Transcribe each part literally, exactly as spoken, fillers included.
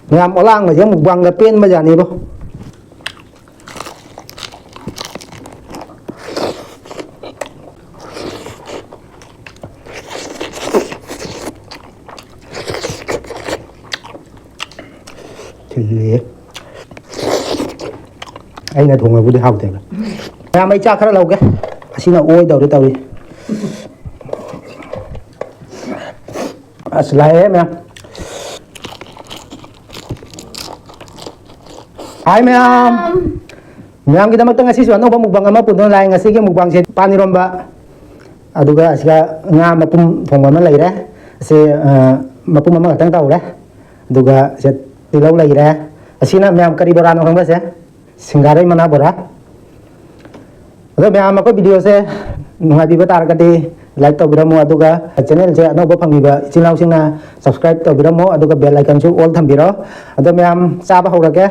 ꯃꯌꯥꯝ, ꯑꯣꯂꯥꯡꯕꯁꯦ ꯃꯨꯛꯕꯥꯡꯗ ꯄꯦꯟꯕ ꯖꯥꯠꯅꯤꯕꯣ꯫ ꯊꯤꯜꯂꯤꯌꯦ꯫ ꯑꯩꯅ ꯊꯣꯡꯉꯕꯨꯗꯤ ꯍꯥꯎꯇꯦꯕ꯫ ꯃꯌꯥꯝ, ꯑꯩ ꯆꯥꯛ ꯈꯔ ꯂꯧꯒꯦ꯫ ꯑꯁꯤꯅ ꯑꯣꯏꯗꯧꯔꯤ ꯇꯧꯔꯤ꯫ ꯑꯁ, ꯂꯥꯛꯑꯦ ꯃꯌꯥꯝ꯫ ꯍꯥꯏ ꯃꯌꯥꯝ꯫ ꯃꯌꯥꯝꯒꯤꯗꯃꯛꯇ ꯉꯁꯤꯁꯨ ꯑꯅꯧꯕ ꯃꯨꯛꯕꯥꯡ ꯑꯃ ꯄꯨꯗꯨꯅ ꯂꯥꯛꯑꯦ꯫ ꯉꯁꯤꯒꯤ ꯃꯨꯛꯕꯥꯡꯁꯦ ꯄꯥꯟ ꯏꯔꯣꯝꯕ, ꯑꯗꯨꯒ ꯑꯁꯤꯒ ꯉꯥ ꯃꯄꯨꯝ ꯊꯣꯡꯕ ꯑꯃ ꯂꯩꯔꯦ꯫ ꯑꯁꯤ, ꯑ, ꯃꯄꯨꯝ ꯑꯃꯈꯛꯇꯪ ꯇꯧꯔꯦ꯫ ꯑꯗꯨꯒ ꯁꯦ ꯇꯤꯜꯍꯧ ꯂꯩꯔꯦ꯫ ꯑꯁꯤꯅ ꯃꯌꯥꯝ ꯀꯔꯤ ꯕꯣꯔꯥꯅꯣ ꯈꯪꯕ꯭ꯔꯁꯦ? ꯁꯤꯡꯒꯥꯔꯩ ꯃꯅꯥ ꯕꯣꯔꯥ꯫ ꯑꯗꯣ ꯃꯌꯥꯝ, ꯑꯩꯈꯣꯏ videoꯁꯦ ꯅꯨꯡꯉꯥꯏꯕꯤꯕ ꯇꯥꯔꯒꯗꯤ like ꯇꯧꯕꯤꯔꯝꯃꯣ, ꯑꯗꯨꯒ channelꯁꯦ ꯑꯅꯧꯕ ꯐꯪꯕꯤꯕ ꯏꯆꯤꯜ ꯏꯅꯥꯎꯁꯤꯡꯅ subscribe ꯇꯧꯕꯤꯔꯝꯃꯣ, ꯑꯗꯨꯒ bell iconꯁꯨ all ꯊꯝꯕꯤꯔꯣ꯫ ꯑꯗꯣ ꯃꯌꯥꯝ, ꯆꯥꯕ ꯍꯧꯔꯒꯦ꯫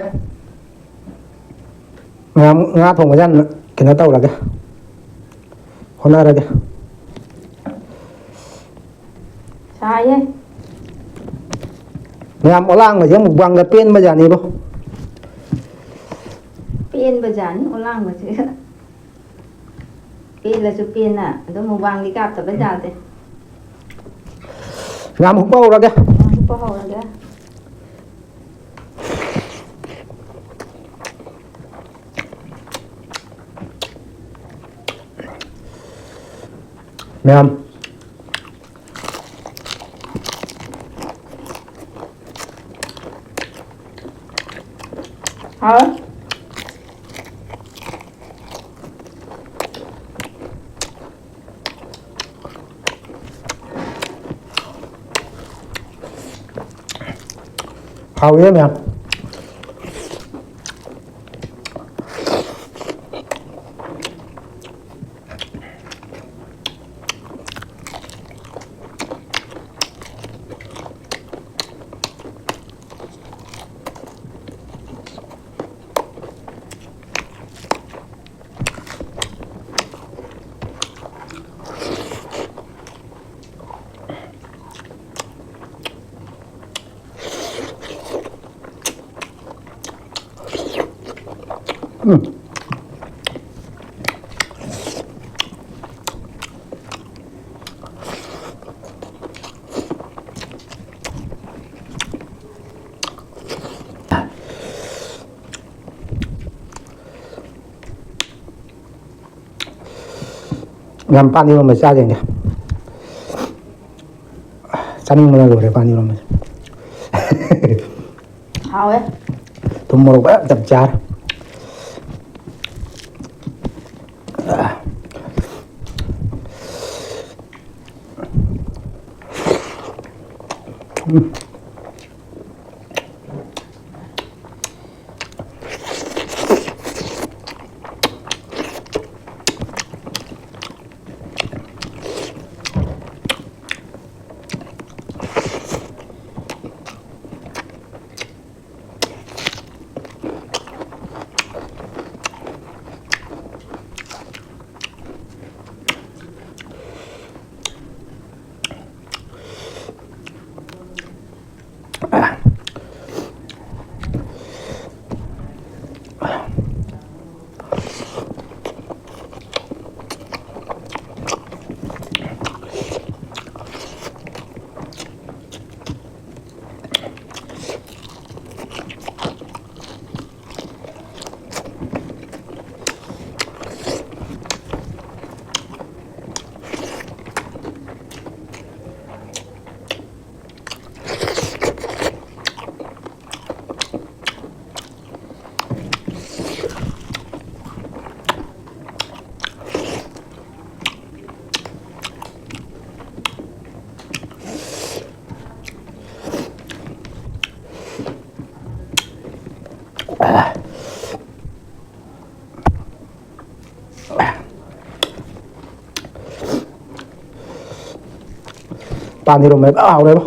ꯃꯌꯥꯝ, ꯉꯥ ꯊꯣꯡꯕꯁꯦ ꯌꯥꯝꯅ ꯀꯩꯅꯣ ꯇꯧꯔꯒꯦ, ꯍꯣꯠꯅꯔꯒꯦ꯫ ꯁꯥꯏꯌꯦ꯫ ꯃꯌꯥꯝ, ꯑꯣꯂꯥꯡꯕꯁꯦ ꯃꯨꯛꯕꯥꯡꯗ ꯄꯦꯟꯕ ꯖꯥꯠꯅꯤꯕꯣ꯫ ꯄꯦꯟꯕ ꯖꯥꯠꯅꯤ ꯑꯣꯂꯥꯡꯕꯁꯦ꯫ ꯄꯦꯜꯂꯁꯨ ꯄꯦꯟꯅ ꯑꯗꯨꯝ ꯃꯨꯛꯕꯥꯡꯗꯤ ꯀꯥꯞꯇꯕ ꯌꯥꯗꯦ꯫ ꯃꯌꯥꯝ, ꯍꯨꯞꯄ ꯍꯧꯔꯒꯦ꯫ ꯍꯨꯞꯄ ꯍꯧꯔꯒꯦ꯫ ꯃꯌꯥꯝ꯫ ꯍꯥꯎ꯫ ꯍꯥꯎꯋꯦ ꯃꯌꯥꯝ꯫ ꯎꯝ꯫ ꯌꯥꯝ ꯄꯥꯟ ꯏꯔꯣꯝꯕ ꯆꯥꯗꯣꯏꯅꯦ꯫ ꯆꯥꯅꯤꯡꯕꯅ ꯂꯣꯏꯔꯦ ꯄꯥꯟ ꯏꯔꯣꯝꯕꯁꯦ꯫ ꯍꯥꯎꯋꯦ꯫ ꯊꯨꯝ ꯃꯣꯔꯣꯛ ꯐꯖꯅ ꯆꯞ ꯆꯥꯔꯦ꯫ ꯎꯝ꯫ ꯄꯥꯟ ꯏꯔꯣꯝꯕ ꯐꯖꯅ ꯍꯥꯎꯔꯦꯕꯣ꯫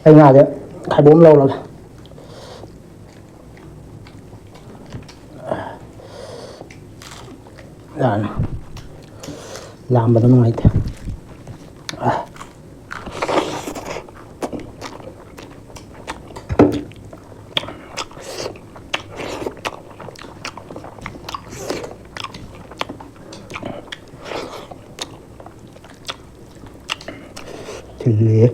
ꯑꯩ ꯉꯥꯁꯦ ꯈꯥꯏꯕꯣꯝ ꯂꯧꯔꯒꯦ꯫ ꯇꯥꯔꯅꯤ꯫ ꯂꯥꯝꯕꯗꯣ ꯅꯨꯡꯉꯥꯏꯇꯦ꯫ ꯊꯤꯜꯂꯤ꯫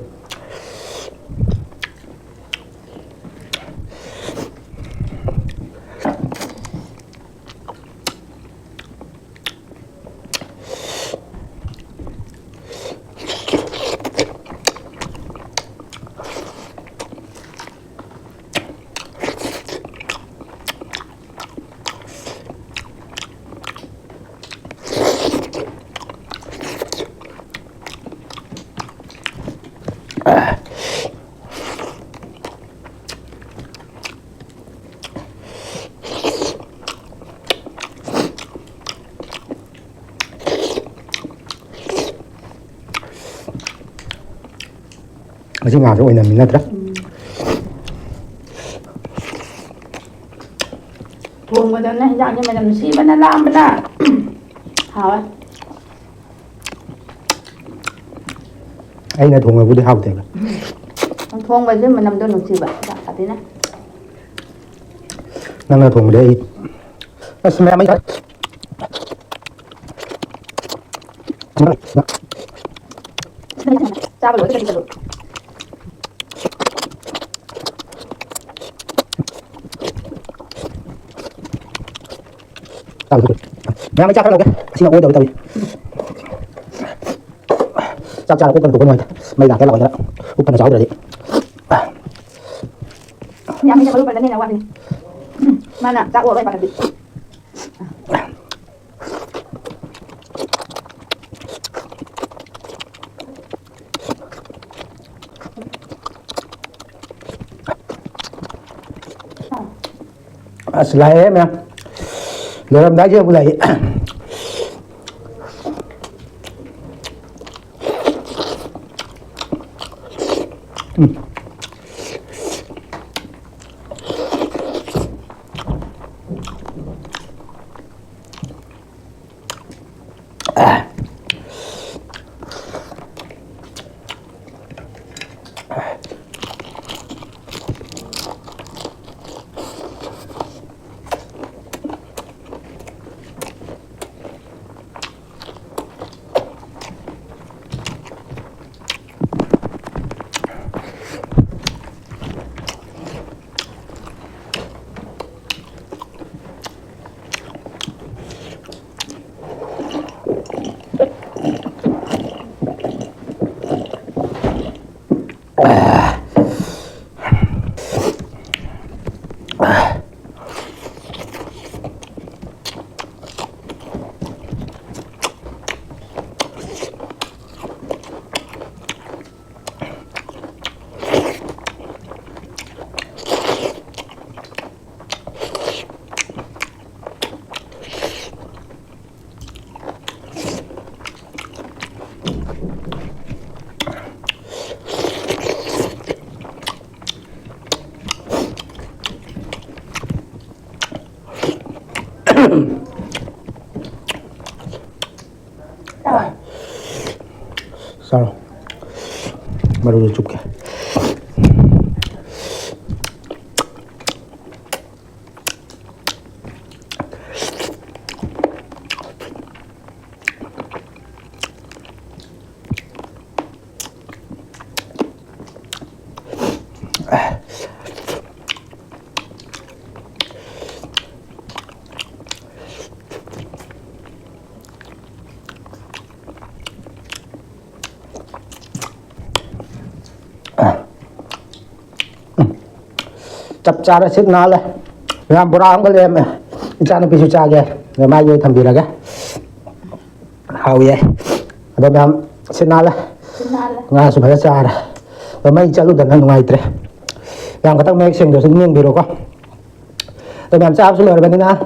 ꯉꯁꯤ ꯉꯥꯁꯨ ꯑꯣꯏꯅꯝꯃꯤ ꯅꯠꯇ꯭ꯔꯥ? ꯎꯝ꯫ ꯊꯣꯡꯕꯗꯅ ꯍꯤꯟꯖꯥꯡꯁꯦ ꯃꯅꯝ ꯅꯨꯡꯁꯤꯕꯅ ꯂꯥꯝꯕꯅ꯫ ꯍꯥꯎꯋꯦ꯫ ꯑꯩꯅ ꯊꯣꯡꯕꯕꯨꯗꯤ ꯍꯥꯎꯇꯦꯕ꯫ ꯊꯣꯡꯕꯁꯦ ꯃꯅꯝꯗꯣ ꯅꯨꯡꯁꯤꯕ ꯍꯤꯟꯖꯥꯡ ꯁꯥꯊꯤꯅ꯫ ꯅꯪꯅ ꯊꯣꯡꯕꯗꯤ ꯑꯩ ꯑꯁ ꯃꯌꯥꯝ ꯑꯩ ꯆꯥꯕ ꯂꯣꯏꯔꯒꯗꯤ ꯆꯠꯂꯨ꯫ ꯃꯌꯥꯝ ꯑꯩ ꯆꯥꯛ ꯈꯔ ꯂꯧꯒꯦ꯫ ꯑꯁꯤꯅ ꯑꯣꯏꯗꯕ ꯇꯧꯏ꯫ ꯆꯥꯛ ꯆꯥꯔ ꯀꯣꯛ ꯀꯟꯊꯣꯛꯄ ꯅꯨꯡꯉꯥꯏꯇꯦ꯫ ꯃꯩ ꯂꯥꯛꯀꯦ ꯂꯥꯛꯑꯣꯏꯗ꯭ꯔꯥ꯫ ꯄꯨꯛ ꯐꯅ ꯆꯥꯎꯗ꯭ꯔꯗꯤ꯫ ꯌꯥꯝ ꯍꯦꯟꯅ ꯃꯔꯨ ꯄꯜꯂꯅꯤꯅ ꯋꯥꯠꯂꯤ꯫ ꯃꯥꯅ ꯆꯥꯛ ꯑꯣꯛꯑꯔꯣꯏ ꯄꯥꯈꯠꯄꯤ꯫ ꯑꯁ, ꯂꯥꯛꯑꯦ ꯃꯌꯥꯝ꯫ ꯂꯣꯏꯔꯝꯗꯥꯏꯁꯤꯗꯕꯨ ꯂꯥꯛꯑꯦ꯫ ꯎꯝ꯫ ꯆꯥꯔꯣ꯫ ꯃꯔꯨꯗꯨ ꯆꯨꯞꯀꯦ꯫ ꯆꯞ ꯆꯥꯔꯦ, ꯁꯤꯠ ꯅꯥꯜꯂꯦ꯫ ꯃꯌꯥꯝ ꯕꯣꯔꯥ ꯑꯃꯒ ꯂꯩꯔꯝꯃꯦ꯫ ꯏꯆꯥꯅꯨꯄꯤꯁꯨ ꯆꯥꯒꯦ꯫ ꯑꯗꯣ ꯃꯥꯒꯤ ꯑꯣꯏꯅ ꯊꯝꯕꯤꯔꯒꯦ꯫ ꯍꯥꯎꯌꯦ꯫ ꯑꯗꯣ ꯃꯌꯥꯝ ꯁꯤꯠ ꯅꯥꯜꯂꯦ꯫ ꯁꯤꯠ ꯅꯥꯜꯂꯦ꯫ ꯉꯥꯁꯨ ꯐꯖ ꯆꯥꯔꯦ꯫ ꯑꯗꯣ ꯃꯩ ꯆꯠꯂꯨꯗꯅ ꯅꯨꯡꯉꯥꯏꯇ꯭ꯔꯦ꯫ ꯌꯥꯝ ꯈꯇꯪ ꯃꯌꯦꯛ ꯁꯦꯡꯗ꯭ꯔꯁꯨ ꯑꯗꯨꯝ ꯌꯦꯡꯕꯤꯔꯣꯀꯣ꯫ ꯑꯗꯣ ꯃꯌꯥꯝ ꯆꯥꯕꯁꯨ ꯂꯣꯏꯔꯕꯅꯤꯅ,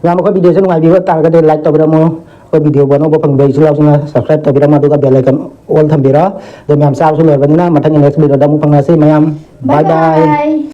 ꯃꯌꯥꯝ ꯑꯩꯈꯣꯏ videoꯁꯦ ꯅꯨꯡꯉꯥꯏꯕꯤꯕ ꯇꯥꯔꯒꯗꯤ like ꯇꯧꯕꯤꯔꯝꯃꯣ꯫ ꯑꯩꯈꯣꯏ video ꯑꯅꯧꯕ ꯐꯪꯕ ꯏꯆꯤꯜ ꯏꯅꯥꯎꯁꯤꯡꯅ subscribe ꯇꯧꯕꯤꯔꯝꯃꯣ, ꯑꯗꯨꯒ bell icon all ꯊꯝꯕꯤꯔꯣ꯫ ꯑꯗꯣ ꯃꯌꯥꯝ ꯆꯥꯕꯁꯨ ꯂꯣꯏꯔꯕꯅꯤꯅ ꯃꯊꯪꯒꯤ next videoꯗ ꯑꯃꯨꯛ ꯐꯪꯅꯁꯤ ꯃꯌꯥꯝ꯫ Bye bye꯫ Bye bye꯫